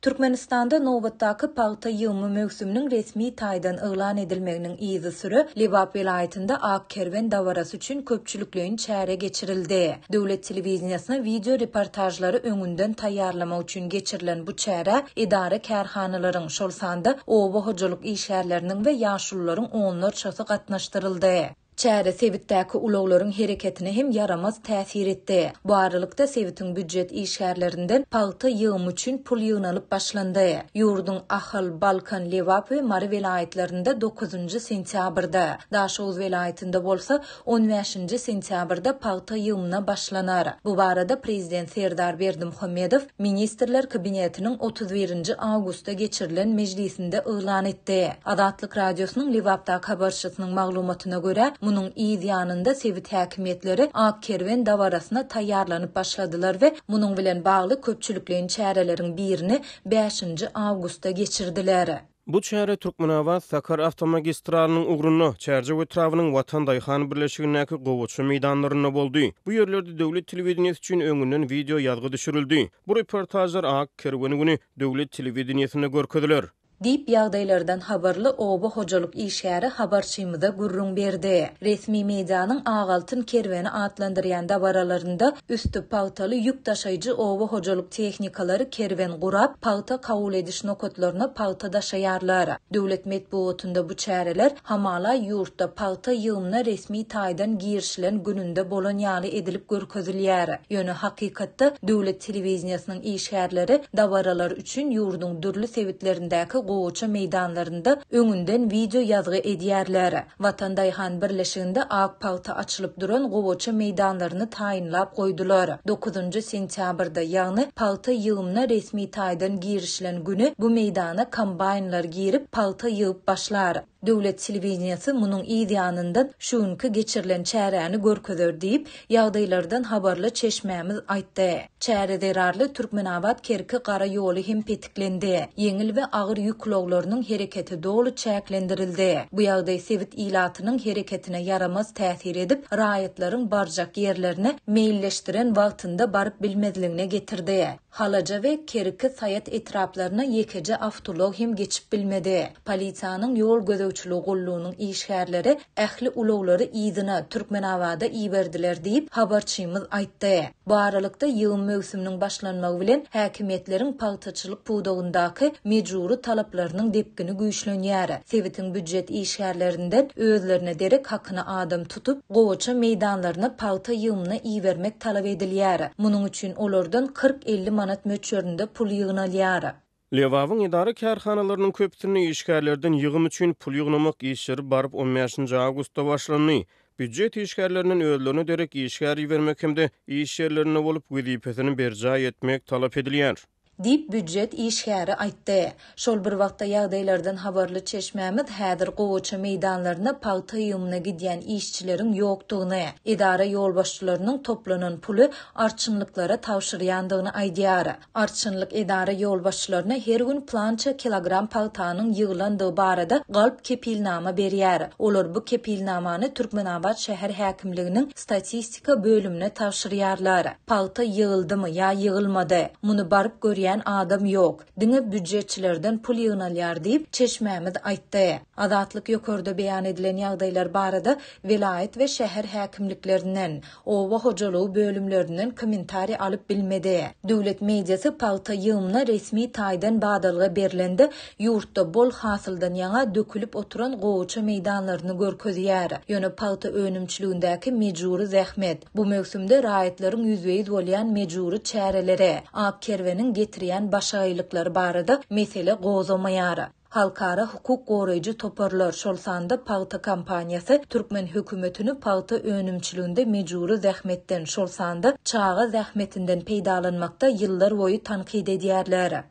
Türkmenistanda nobatdaky pagta ýygymy möwsüminiň resmi taýdan yglan edilmeginiň yzysüre Lebap welaýatynda Ak kerwen dabarasy üçin köpçülikleýin çäre geçirildi. Döwlet telewideniýesine wideo reportažlary öňünden taýýarlamak üçin geçirilen bu çärä edara-kärhanalaryň, şol sanda oba hojalyk işgärleriniň we ýaşulularyň onlarçasy gatnaşdyryldy. Çäre sebitdäki ulaglaryň hereketine hem ýaramaz täsir etdi. Bu aralykda, sebitiň býujet işgärlerinden pagta ýygymy üçin pul ýygnalyp başlandy. Ýurduň Ahal, Balkan, Lebap we Mary welaýatlarynda dokuzynjy sentýabrda, Daşoguz welaýatynda bolsa on bäşinji sentýabrda pagta ýygymyna başlanar. Bu barada prezident Serdar Berdimuhamedow Ministrler Kabinetiniň 31 nji awgustda geçirilen mejlisinde yglan etdi. Azatlyk Radiosynyň Lebapdaky habarçysynyň maglumatyna görä, munuň yz ýanynda sebit häkimiýetleri Ak kerwen dabarasyna taýýarlanyp başladylar we munuň bilen bagly köpçülikleýin çäreleriň birini bäşinji awgustda geçirdiler. Bu çäre Türkmenabat-Sakar awtomagistralynyň ugrunda, Çärjew etrabynyň Watan daýhan birleşigindäki gowaça meýdanlarynda boldy. Bu ýerlerde döwlet telewideniýesi üçin öňünden wideo ýazgy düşürildi. Bu reportažlar Ak kerwen güni döwlet telewideniýesinde görkeziler. Diýip, ýagdaýlardan habarly oba hojalyk işgäri habarçymyza gürrüň berdi. Resmi medianyň Ak altyn kerweni atlandyrýan dabaralarynda üsti pagtaly ýük daşaýjy oba hojalyk tehnikalary kerwen gurap, pagta kabul ediş nokatlaryna pagta daşaýarlar. Döwlet metbugatynda bu çäreler hamala ýurtda pagta ýygymyna resmi taýdan girişilen gününde bolan ýaly edilip görkezilýär. Ýöne hakykatda döwlet telewideniýesiniň işgärleri dabaralar üçin ýurduň dürli sebitlerindäki gowaça meýdanlarynda öňünden wideo ýazgy edýärler. Watan daýhan birleşiginde ak pagta açylyp duran gowaça meýdanlaryny taýynlap goýdular. Dokuzynjy sentýabrda, ýagny pagta ýygymyna resmi taýdan girişilen güni bu meýdana kombaýnlar girip, pagta ýygyp başlar. Döwlet telewideniýesi munuň yz ýanyndan şu günki geçirilen çäräni görkezer diýip, ýagdaýlardan habarly çeşmämiz aýtdy. Çäre zerarly Türkmenabat-Kerki gara ýoly hem petiklendi. Ýeňil we agyr ýük ulaglarynyň hereketi doly çäklendirildi. Bu ýagdaý sebit ilatynyň hereketine ýaramaz täsir edip, raýatlaryň barjak ýerlerine meýilleşdiren wagtynda baryp bilmezligine getirdi. Halaja we Kerki Saýat etraplaryna ýekeje awtoulag hem geçip bilmedi. Polisiýanyň ýol gözegçiligi gullugynyň işgärleri ähli ulaglary yzyna, Türkmenabada iberdiler diýip, habarçymyz aýtdy. Bu aralykda, ýygym möwsüminiň başlanmagy bilen, häkimiýetleriň pagtaçylyk pudagyndaky mejbury talaplarynyň depgini güýçlenýär. Sebitiň býujet işgärlerinden özlerine derek hakyna adam tutup, gowaça meýdanlaryna pagta ýygymyna ibermek talap edilýär. Munuň üçin olardan 40-50 manat möçberinde pul ýygnalýar. Lebabyň edara-kärhanalarynyň köpüsinde işgärlerden ýygym üçin pul ýygnamak işleri baryp on bäşinji awgustda başlandy. Býujet işgärlerinden özlerine derek işgär ibermek hem-de iş ýerlerinde bolup wezipesini berjaý etmek talap edilýär. Diýip, býujet işgäri aýtdy. Şol bir wagtda ýagdaýlardan habarly çeşmämiz häzir gowaça meýdanlaryna pagta ýygymyna gidýän işçileriň ýokdugyny, edara ýolbaşçylarynyň toplanan puly arçynlyklara tabşyrýandygyny aýdýar. Arçynlyk edara ýolbaşçylaryna her gün plança kilogram pagtanyň ýygylandygy barada galp kepilnama berýär. Olar bu kepilnamany Türkmenabat şäher häkimliginiň statistika bölümine tabşyrýarlar. Pagta ýygyldymy ýa ýygylmady, muny baryp görýän adam ýok. Diňe býujetçilerden pul ýygnalýar diýip, çeşmämiz aýtdy. Azatlyk ýokarda beýan edilen ýagdaýlar barada welaýat we şäher häkimliklerinden, oba hojalygy bölümlerinden kommentariý alyp bilmedi. Döwlet mediasy pagta ýygymyna resmi taýdan badalga berlende, ýurtda bol hasyldan ýaňa dökülip oturan gowaça meýdanlaryny görkezýär. Ýöne pagta önümçiligindäki mejbury zähmet, bu möwsümde raýatlaryň ýüzbe-ýüz bolýan mejbury çäreleri, ak kerweniň getirýän başagaýlyklary barada mesele gozgamaýar. Halkara hukuk goraýjy toparlar, şol sanda pagta kampaniýasy türkmen hökümetini pagta önümçiliginde mejbury zähmetden, şol sanda çaga zähmetinden peýdalanmakda ýyllarboýy tankyt edýärler.